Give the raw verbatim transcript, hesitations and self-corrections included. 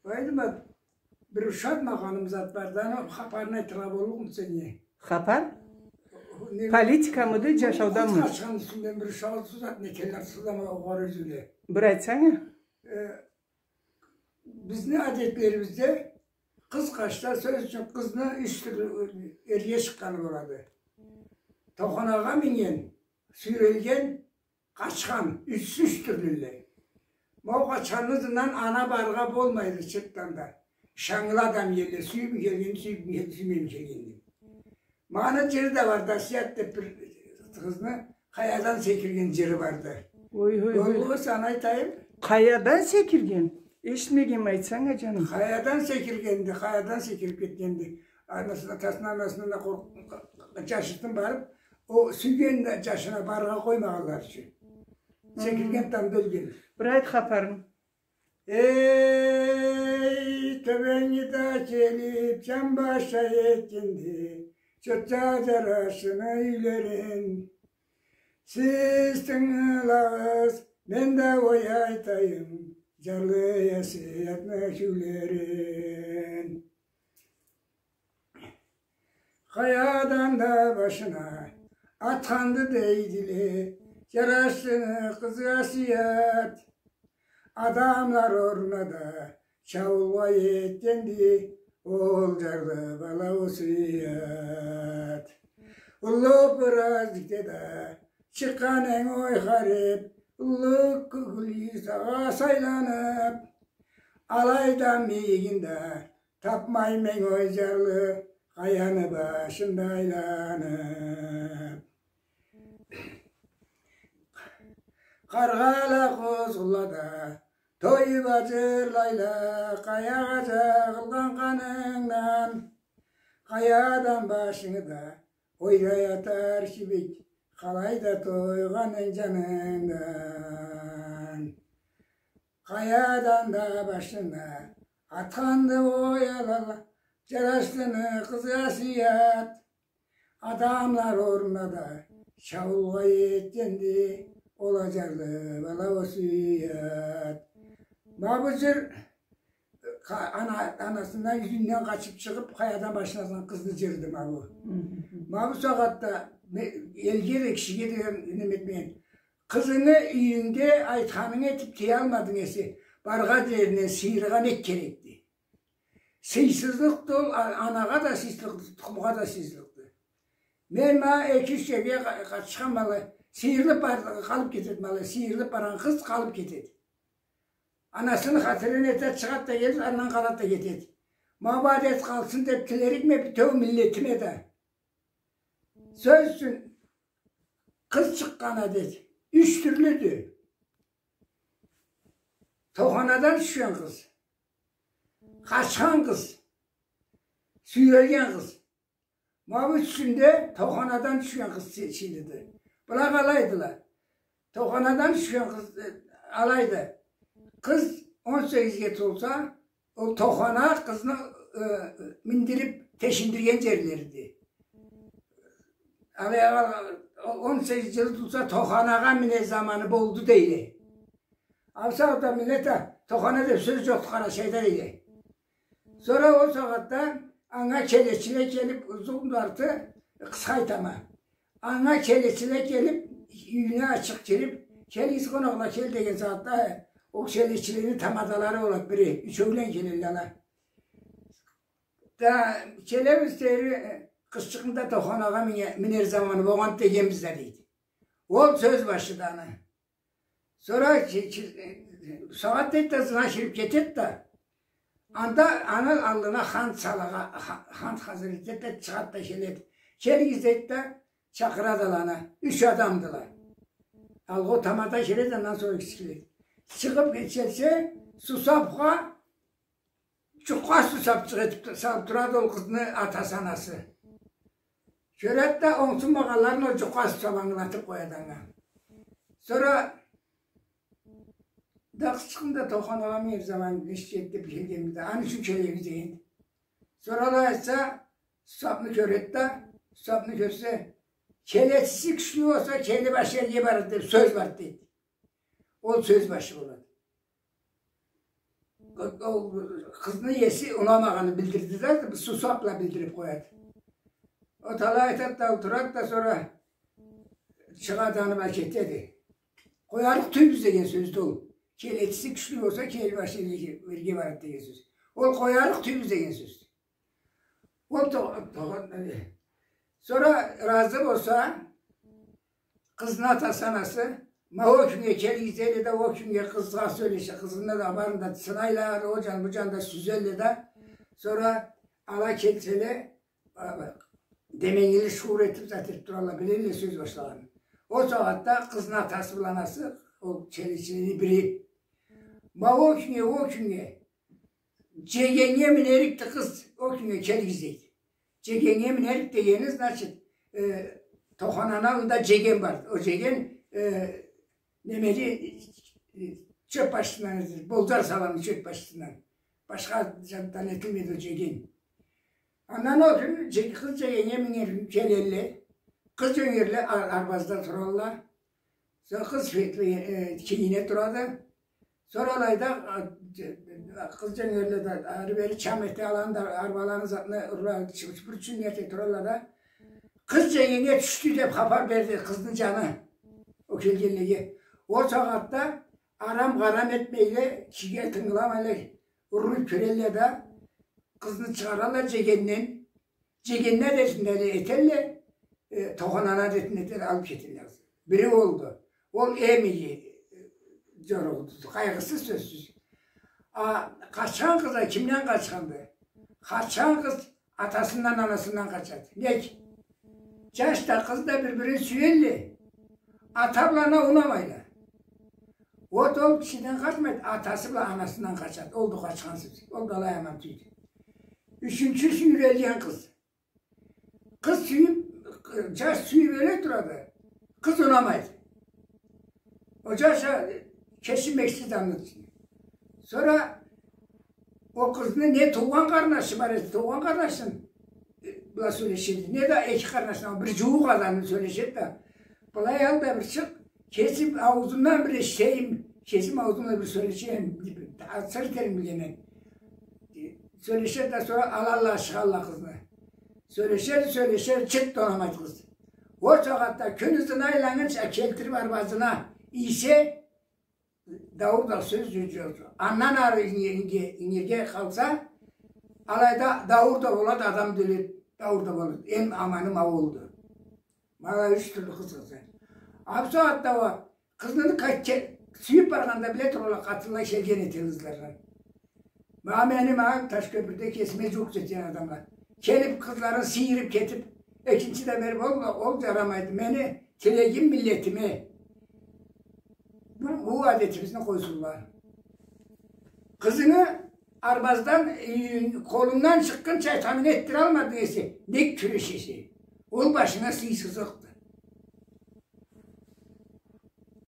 Айтма, бир ушатмагъаным зат барды, аны хапарын айтыргъа боллукъму сеннге? Хапар? Не, политикамыды, джашаудамы? Къыз къачханны юсюнден бир ушакъ зат не келле, сылдама огъар ёзюне. Бир айтсанг а? Э, бизни адетлерибизде къыз къачса, сёз ючюн, къызны юч тюрлю эрге чыкъгъаны болады. Тоханагъа минген, сюйрелген, къачхан, юч, юч тюрлюле. Ма ол къачханны ызындан ана барыргъа болмайды чыртдан да. Ышаннгылы адам келле, сюйюп келген, сюйюп келген, сюймей келген деп. Ма аны джыры да барды, Асият деп бир къызны къаядан секирген джыры барды. Ой, ой, ой. Боллугъу сен, айтайым. Къаядан секирген? Эшитмегенме, айтсанг а, джаным. Къаядан секиргенди, къаядан секирип кетгенди. Анасына, атасына, анасына да къоркъ-, джашыртын барып, ол сюйген джашына барыргъа къоймагъанлары ючюн. Секирген тамда ёлген. Бир айт хапарын. Эй, тёбенгиде келип, джанбашча этгенди, чотча джарашчыны юйлерин. Сиз тынгылагъыз, мен да ой айтайым, джарлы Асиятны кюйлерин. Къаядан да башына атханды дейдиле джарашчыны къызы Асият. Адамлар орнуна да чабылгъан этгенди ол джарлы бала осуят. Уллу праздникде да чыкъгъан эм ой харип, уллу кюллю сагъа сайланып, алайда мийигин да тапмайма эм ой джарлы къаяны башында айланып. Къаргъала, къузгъунла да тоюп а джырлайла, къаягъа джагъылгъан къанынгдан. Къаядан башынгы да ойрай атар кибик, къалайда тойгъан эм джанынгдан. Къаядан да башына атханды ой алала джарашчыны къызы Асият. Адамлар орнуна да чабылгъан этгенди ол а джарлы бала осуят. Ма бу джыр, къа-, ана-, анасындан, юйюнден къачып чыгъып, къаядан башына атхан къызны джырыды ма бу. Хы хы. Ма бу сагъатда ме-, элге да, кишиге да неме этмеген. Къызынгы юйюнгде айтханынгы этип тыялмадынг эсе, баргъан джеринден сыйырыргъа не керекди? Сыйсызлыкъды ол, а-, анагъа да сыйсызлыкъды, тукъумгъа да сыйсызлыкъды. Мен ма эки-юч джерге къа-, къатышханма, ала сыйырылып бар-, къалып кетеди, ма ала сыйырылып баргъан къыз къалып кетеди. Анасыны хатирин этеди, чыгъады да келип, андан къалады да кетеди. Ма бу адет къалсын деп тилерикме бютеу миллетиме да. Сёз ючюн, къыз чыкъгъан адет юч тюрлюдю. Тоханадан тюшген къыз, къачхан къыз, сюйрелген къыз. Ма бу ючюн да тоханадан тюшген къыз се-, сейлиди. Была къалайдыла. Тоханадан тюшген къыз, э, алайды. Къыз он сегизге толса, ол тохана къызны, э, миндирип тешиндирген джерлериди. Алай а, о-, он сегиз джылы толса, тоханагъа минер заманы болду дейле. Ал сагъатда миллет а тохана деп сёз джокъду Къарачайда дейле. Сора ол сагъатда анга келечиле келип, узун арты, къысха айтама. Анга келечиле келип, юйюне ачыкъ кирип, келигиз, къонакъла, кел деген сагъатда, ол келечилени тамадалары болады, бири, ючеулен келелле ала. Да келебиз дери, къызчыкъны да тоханагъа мине-, минер заманы болгъанды дегенбиз да, дейди. Ол сёз башыды аны. Сора ки-, ки-, сагъат дейди да, ызына кирип кетеди да, анда аны аллына хант салыргъа, ха-, хант хазыр этеди да, чыгъады да келеди. Келигиз дейди да, чакъырады аланы. Юч адамдыла. Алгъа тамада киреди, андан сора кичикиле. Чыгъып кечелсе, сусапха, джукъа сусапчыкъ этип салып турады ол къызны атасы, анасы. Кёреди да, онгсунмагъанларын ол джукъа сусап ангылатып къояды анга. Сора да къызчыкъны да тоханагъа минер заманы нешик эди деп келгенбиз да, аны ючюн келебиз деген. Сора алай айтса, сусапны кёреди да, сусапны кёрсе, келечиси кючлю болса, кели башы элге барады деп сёз барды дейди. Ол сёз башы болады. ол къызны иеси унамагъанын билдирди да, сусап бла билдирип къояды. Ол алай айтады да, ол турады да, сора чыгъады, аны бла кетеди. Къоярыкъ тюйюлбюз деген сёздю ол. Келечиси кючлю болса, келин башы бирге барады деген сёз. Ол къоярыкъ тюйюлбюз деген сёз. Ол то-, то-, э, сора ыразы болса, къызны атасы, анасы, ма ол кюннге келигиз дейле да, ол кюннге къызгъа сёлеше, къызны да барын да сынайла, ол джан, бу джан да сюзелле да, сора ала келселе, а, деменгили шуур этип, зат этип туралла, билелле сёз башлагъанын. Ол сагъатда къызны атасы бла анасы, ол келечилени бири, ма ол кюннге, ол кюннге, джегеннге минерикди къыз, ол кюннге келигиз дейди. Джегеннге минерик дегени, значит, э, тохананы аллында джеген бар. Ол джеген, э, немеди, э, чёп башындан, болджар саланы чёп башындан. Башха джандан этилмейди ол джеген. Андан ол кюн джег-, къыз джегеннге минерик келелле. Къыз джёнгерле ар-, арбазда туралла. Сора къыз фетве-, э, кийине турады. Сора алайда, а, къыз джёнгерле да ары-бери чам эте, аланы да, арбаланы, затны урлады, чыпыр чюн эте туралла да. Къыз джегеннге тюшдю деп хапар берди къызны джаны. Ол келгенлеге. Ол сагъатда арам-къарам этмейле, кишиге тынгыламайла, урлуп кирелле да, къызны чыгъаралла джегенден. Джегенни адетинде да этелле, э, тохананы адетинде да алып кетелле. Бири олду. Ол эм иги, э, джоругъуду, къайгъысыз, сёзсюз. А къачхан къыз а кимден къачханды? Къачхан къыз атасындан, анасындан къачады. Нек? Джаш да, къыз да бир-бирин сюелле, ата бла ана унамайла. Вот ол кишиден къачмайды, атасы бла анасындан къачады. Олду къачхан сёз. Ол да алай аман тюйюлдю. Ючюнчюсю юйрелген къыз. Къыз сюйюп, джаш сюйюп ёле турады. Къыз унамайды. Ол джаш а кечинмексиз аны ючюн. Сора ол къызны не туугъан къарнашы бар эсе, туугъан къарнашын, э, бла сёлешеди, не да эки къарнашына, бир джууукъ адамны сёлешеди да, былай ал да бир чыкъ, кесим аузумдан бир эшитейим, кесим аузумдан бир сёлешейим, деп, сыр этерим билеме. Сёлешеди да, сора алалла, чыгъалла къызны. Сёлешеди, сёлешеди, чырт да унамайды къыз. Ол сагъатда кюн ызына айланнгынчы келтирип арбазына ийсе, дауур да сёз джокъду. Андан ары ингирге, ингирге къалса, алайда дауур да болады, адам да ёледи, дауур да болады. Эм аманы ма олду. Ма алай юч тюрлю къыз къызы. А бу сагъатда уа къызны ка-, ке-, сюйюп баргъанда биле туралла, къатынла келген эте къызлардан. Ма мени ма Ташкёпюрде кесиме джууукъ джетген адамла. Келип къызларын сыйырып кетип, экинчи да берип, ол, ол джарамайды. Мени тилегим миллетиме. Бу, бу адетибизни къойсунла. Къызынгы арбаздан, э, къолунгдан чыкъгъынча тамин этдиралмадынг эсе, нек кюрешесе? Ол башынга сыйсызлыкъ,